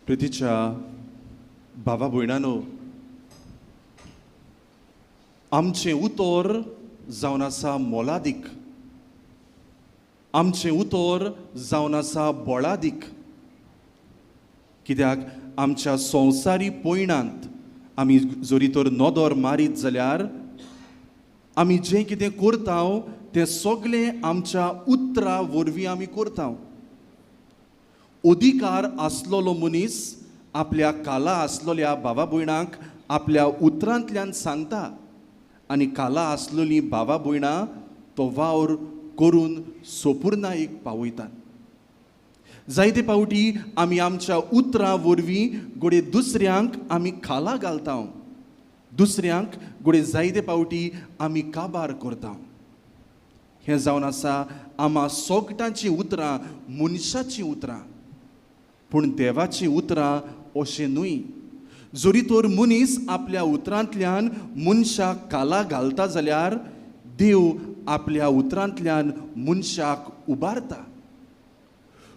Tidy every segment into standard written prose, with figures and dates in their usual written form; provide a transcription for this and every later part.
प्रितीच्या भावा भयणानो, आमचें उतर जावन आसा मोलादीक, आमचें उतर जावन आसा बळादीक. कित्याक आमच्या संवसारी पयणांत आमी जरी तर नदर मारीत जाल्यार आमी जें कितें करता तें सगळें आमच्या उतरा वरवीं आमी करता. अधिकार आसलेलो मनीस आपल्या काला आसलेल्या भावा भयणांक आपल्या उतरांतल्यान सांगता आनी काला आसलेली भावा भयणां तो वावर करून सोपूर्णायेक पावयतात. जायते फावटी आमी आमच्या उतरां वरवीं घडये दुसऱ्यांक आमी खाला घालता, दुसऱ्यांक घडये जायते फावटी आमी काबार करता. हें जावन आसा आमा सोगटांचीं उतरां, मनशाचीं उतरां, पूण देवाचीं उतरां अशें न्हय. जरी तर मनीस आपल्या उतरांतल्यान मनशाक काला घालता जाल्यार देव आपल्या उतरांतल्यान मनशाक उबारता.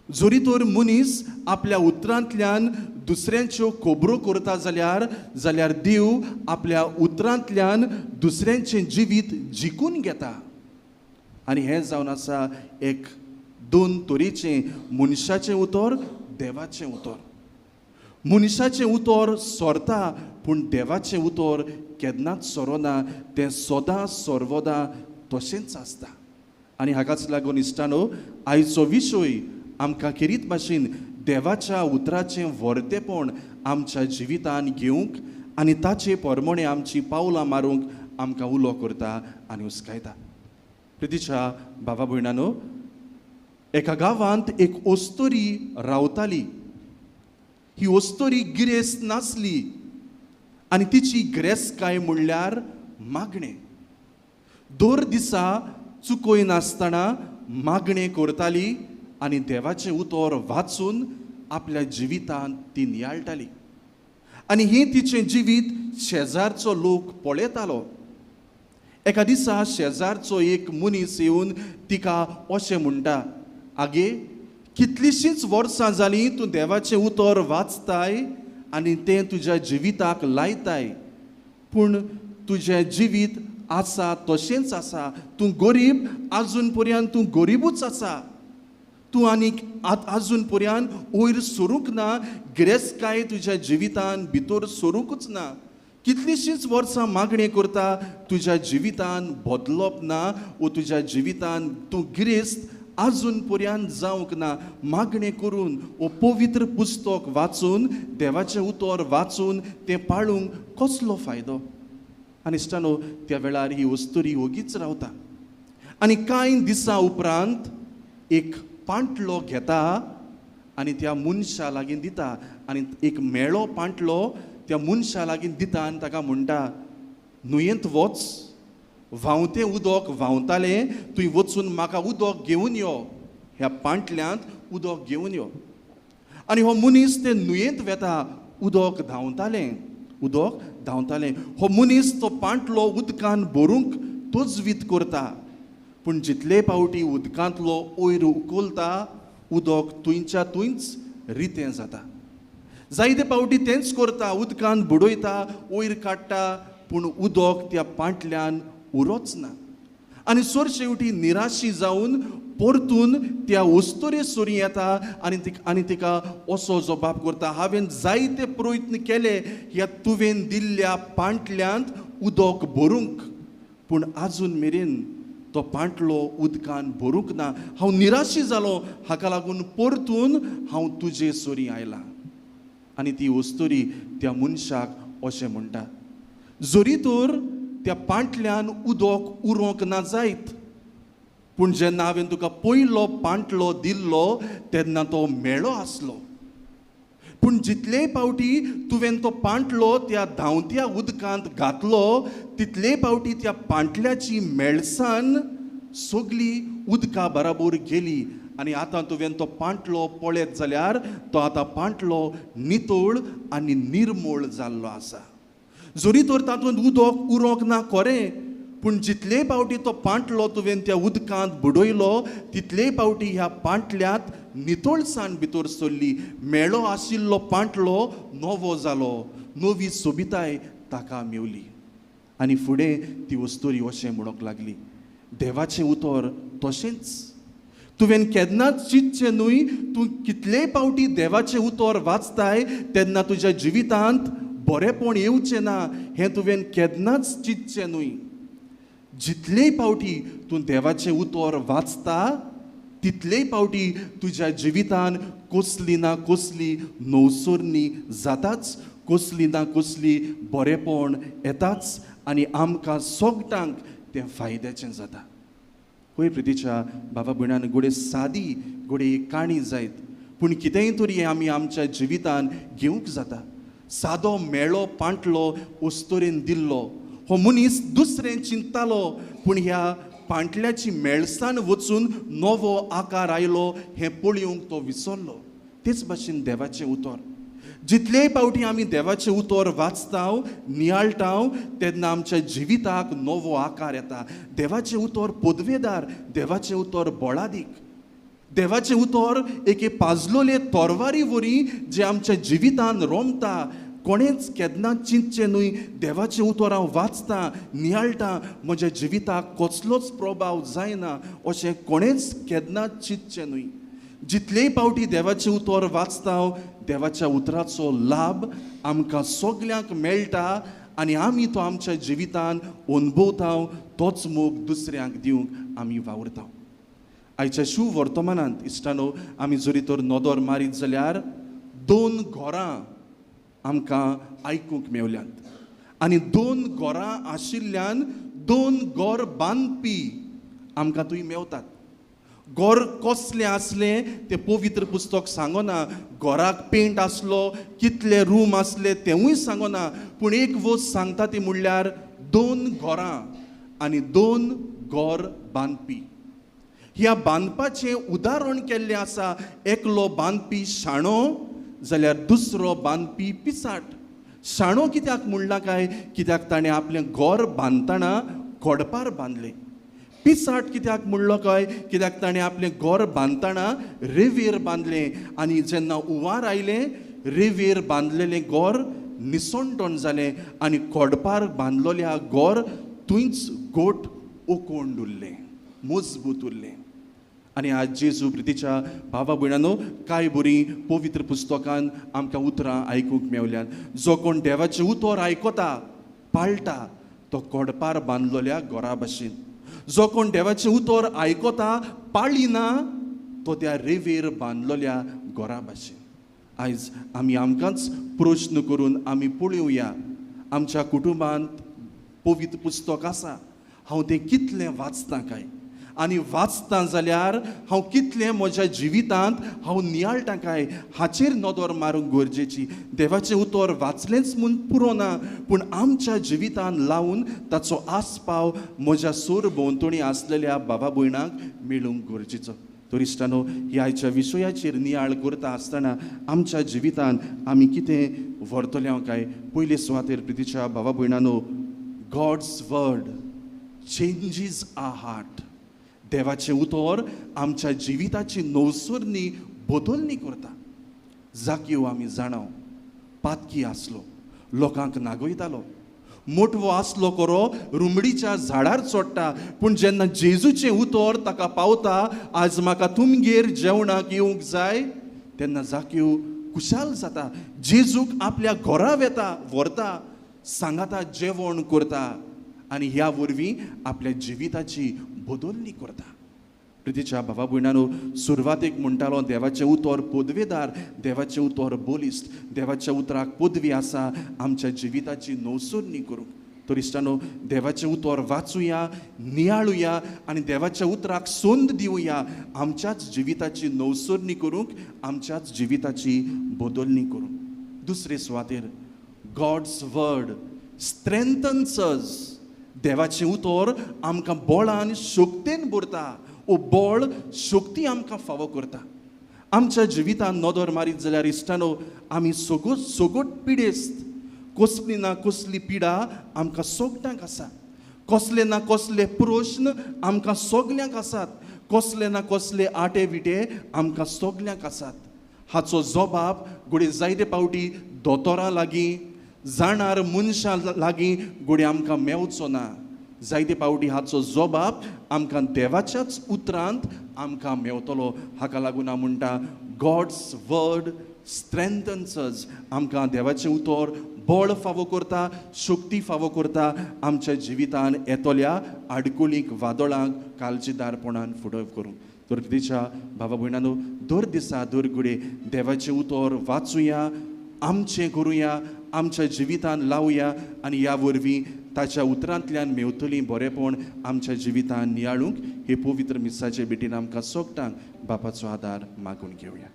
जरी तर मनीस आपल्या उतरांतल्यान दुसऱ्यांच्यो खबरो करता जाल्यार देव आपल्या उतरांतल्यान दुसऱ्यांचें जिवीत जिखून घेता. आनी हें जावन आसा एक दोन तरेचें, मनशाचें उतर, देवाचें उतर. मनशाचें उतर सोरता पूण देवाचें उतर केन्नाच सोरना, तें सदां सर्वदां तशेंच आसता. आनी हाकाच लागून इश्टानो, आयचो विशय आमकां खेरीत भाशेन देवाच्या उतराचें व्हरतेपण आमच्या जिवितान घेवंक आनी ताचे परमणे आमची पावलां मारूंक आमकां उलो करता आनी हुस्कायता. प्रितीच्या भावा भयणानो, एका गांवांत एक ओस्तोरी रावताली. ही ओस्तोरी गिरेस्त नासली आनी तिची गिरेस्तकाय म्हणल्यार मागणें. दर दिसा चुकय नासतना मागणें करताली आनी देवाचें उतर वाचून आपल्या जिवितांत ती नियाळटाली. आनी ही तिचें जिवीत शेजारचो लोक पळयतालो. एका दिसा शेजारचो एक मनीस येवन तिका अशें म्हणटा, आगे, कितलींशींच वर्सां जालीं तूं देवाचें उतर वाचताय आनी तें तुज्या जिविताक लायताय, पूण तुजें जिवीत आसा तशेंच आसा. तूं गरीब, आजून पर्यंत तूं गरिबूच आसा. तूं आनीक आजून पर्यंत वयर सरूंक ना, गिरेस्तकाय तुज्या जिवितान भितर सरूंकूच ना. कितलींशींच वर्सां मागणें करता, तुज्या जिवितान बदलप ना वो तुज्या जिवितान तूं गिरेस्त आजून पर्यंत जावंक ना. मागणें करून वो पवित्र पुस्तक वाचून, देवाचें उतर वाचून तें पाळूंक कसलो फायदो? आनी इश्टानो, त्या वेळार ही वस्तुरी ओगीच रावता आनी कांय दिसां उपरांत एक पांटलो घेता आनी त्या मनशा लागीं दिता आनी एक मेळो पांटलो त्या मनशा लागीं दिता आनी ताका म्हणटा, न्हंयेंत वच, व्हांवतें उदक व्हांवतालें, तुवें वचून म्हाका उदक घेवन यो, ह्या पांटल्यांत उदक घेवन यो. आनी हो मनीस ते न्हंयेंत वेता, उदक धांवतालें, उदक धांवतालें. हो मनीस तो पांटलो उदकान भरूंक तजवीत करता, पूण जितले फावटी उदकांतलो वयर उखलता उदक थंयच्या थंयच रितें जाता. जायते फावटी तेंच करता, उदकान बुडयता, वयर काडटा, पूण उदक त्या पांटल्यान उरोच ना. आनी सरशेवटी निराशी जावन परतून त्या वस्तुरे सरी येता आनी तिका असो जबाब करता, हांवें जायते प्रयत्न केले ह्या तुवें दिल्ल्या पांटल्यांत उदक भरूंक, पूण आजून मेरेन तो पांटलो उदकान भरूंक ना. हांव निराशी जालो, हाका लागून परतून हांव तुजे सरी आयलां. आनी ती वस्तुरी त्या मनशाक अशें म्हणटा, जरी तर त्या पांटल्यान उदक उरोंक ना जायत, पूण जेन्ना हांवें तुका पयलो पांटलो दिल्लो तेन्ना तो मेळो आसलो, पूण जितले फावटी तुवें तो पांटलो त्या धांवत्या उदकांत घातलो तितले फावटी त्या पांटल्याची मेळसान सगली उदका बराबर गेली. आनी आतां तुवें तो पांटलो पळयत जाल्यार तो आतां पांटलो नितळ आनी निर्मूळ जाल्लो आसा. जरी तर तातूंत उदक उरोंक ना खरें, पूण जितले पावटी तो पांटलो तुवें त्या उदकांत बुडयलो तितले पावटी ह्या पांटल्यांत नितळसाण भितर सरली. मेळो आशिल्लो पांटलो नवो जालो, नवी सोबिताय ताका मेवली. आनी फुडें ती अस्तुरी अशें म्हणूंक लागली, देवाचें उतर तशेंच तुवें केन्नाच चिंतचें न्हय. तूं कितलेय पावटी देवाचें उतर वाचताय तेन्ना तुज्या जिवितांत बरेंपण येवचें ना हें तुवें केन्नाच चिंतचें न्हय. जितलेय पावटी तूं देवाचें उतर वाचता तितलेय पावटी तुज्या जिवितान कसली ना कसली नवसरणी जाताच, कसली ना कसली बरेंपण येताच आनी आमकां सगटांक तें फायद्याचें जाता. होय प्रितीच्या बाबा भयणान, घडये सादी घडये एक काणी जायत, पूण कितेंय तरी आमी आमच्या जिवितान घेवंक जाता. सादो मेळो पांटलो अस्तुरेन दिल्लो हो मनीस दुसरें चिंततालो, पूण ह्या पांटल्याची मेळसाण वचून नवो आकार आयलो हें पळोवंक तो विसरलो. तेच भाशेन देवाचें उतर, जितलेय पावटी आमी देवाचें उतर वाचता नियाळटा तेन्ना आमच्या जिविताक नवो आकार येता. देवाचें उतर पदवेदार, देवाचें उतर बळादीक, देवाचें उतर एके पाजलोले तोरवारी वरी जे आमच्या जिवितान रोमता. कोणेंच केन्ना चिंतचें न्हय देवाचें उतर हांव वाचतां नियाळटा म्हज्या जिविताक कसलोच प्रभाव जायना अशें कोणेंच केन्ना चिंतचें न्हय. जितलेय पावटी देवाचें उतर वाचता देवाच्या उतराचो लाभ आमकां सगल्यांक मेळटा आनी आमी तो आमच्या जिवितान अनुभवता, तोच मोग दुसऱ्यांक दिवंक आमी वावुरता. आयच्या शू वर्तमानांत इश्टानो आमी जरी तर नदर मारीत जाल्यार दोन घरां आमकां आयकूंक मेवल्यांत आनी दोन घरां आशिल्ल्यान दोन घर बांदपी आमकां थंय मेवतात. घर कसलें आसलें तें पवित्र पुस्तक सांगना, घराक पेंट आसलो, कितले रूम आसले तेंवूय सांगना, पूण एक वस्त सांगता ती म्हणल्यार दोन घरां आनी दोन घर बांदपी. ह्या बांदपाचें उदाहरण केल्लें आसा, एकलो बांदपी शाणो जाल्यार दुसरो बांदपी पिसाट. शाणो कित्याक म्हणलां काय? कित्याक ताणें आपलें घर बांदतना कोडपार बांदलें. पिसाट कित्याक म्हणलो काय? कित्याक ताणें आपलें घर बांदतना रेवेर बांदलें आनी जेन्ना उवार आयलें रेवेर बांदलेलें घर निसणटण जालें आनी कोडपार बांदलोल्या घर थंयच गोट ओकोंड उरलें, मजबूत उरलें. आनी आज जेजू प्रितीच्या भावा भयणानो कांय बरीं पवित्र पुस्तकान आमकां उतरां आयकूंक मेवल्यात. जो कोण देवाचें उतर आयकता पाळटा तो कोडपार बांदलोल्या घरा भाशेन, जो कोण देवाचें उतर आयकता पाळिना तो त्या रेवेर बांदलोल्या घरा भाशेन. आयज आमी आमकांच प्रश्न करून आमी पळोवया, आमच्या कुटुंबांत पवित्र पुस्तक आसा, हांव तें कितलें वाचतां काय? आनी वाचतां जाल्यार हांव कितलें म्हज्या जिवितांत हांव नियाळटां काय? हाचेर नदर मारूंक गरजेची. देवाचें उतर वाचलेंच म्हूण पुरो ना, पूण आमच्या जिवितान लावन ताचो आस्पाव म्हज्या सोर भोंवतणी आसलेल्या बाबा भयणांक मेळूंक गरजेचो. तर इश्टानो, ह्या आयच्या विशयाचेर नियाळ करता आसतना आमच्या जिवितान आमी कितें व्हरतले काय? पयले सुवातेर प्रितीच्या बाबा भयणानो, God's word changes our heart. देवाचें उतर आमच्या जिविताची नवसरणी बदलणी करता. जाकीव आमी जाणाव पातकी आसलो, लोकांक नागयतालो, मोटवो आसलो करो रुमडीच्या झाडार चडटा, पूण जेन्ना जेजूचें उतर ताका पावता आज म्हाका तुमगेर जेवणाक येवंक जाय, तेन्ना जाकीव खुशाल जाता, जेजूक आपल्या घरा वेता व्हरता, सांगाता जेवण करता आनी ह्या वरवीं आपल्या जिविताची बदलणी करता. प्रितीच्या भावा भयणानो, सुरवातेक म्हणटालो देवाचें उतर पदवेदार, देवाचें उतर बलिश्ट, देवाच्या उतराक पदवी आसा आमच्या जिविताची नवसरणी करूंक. तर इश्टानो, देवाचें उतर वाचुया, नियाळुया आनी देवाच्या उतराक संद दिवया आमच्याच जिविताची नवसरणी करूंक, आमच्याच जिविताची बदलणी करूंक. दुसरे सुवातेर गॉड्स वर्ड स्ट्रेंथन्स अस. देवाचें उतर आमकां बळान शक्तेन भरता, ओ बळ शक्ती आमकां फावो करता. आमच्या जिवितान नदर मारीत जाल्यार इश्टानो, आमी सगट पिडेस्त, कसली ना कसली पिडा आमकां सगळ्यांक आसा. कसले ना कसले प्रश्न आमकां सगल्यांक आसात, कसले ना कसले आटे विटे आमकां सगल्यांक आसात. हाचो जबाब घडये जायते फावटी दोतोरां लागीं, जाणार मनशां लागीं घडये आमकां मेवचो ना. जायते फावटी हाचो जबाब आमकां देवाच्याच उतरांत आमकां मेवतलो. हाका लागून हांव म्हणटा, गॉड्स वर्ड स्ट्रेंथन्स अस. आमकां देवाचें उतर बळ फावो करता, शक्ती फावो करता आमच्या जिवितान येतल्या आडकुळीक, वादळांक काळजीदारपणान फुडो करूंक. तर तिच्या भावा भयणानो, दर दिसा दर घडये देवाचें उतर वाचुया, आमचें करुया, आमच्या जिवितान लावया आनी ह्या वरवीं ताच्या उतरांतल्यान मेवतली बरेपण आमच्या जिवितान नियाळूंक हे पवित्र मिसाचे भेटीन आमकां सोगटांक बापाचो आदार मागून घेवया.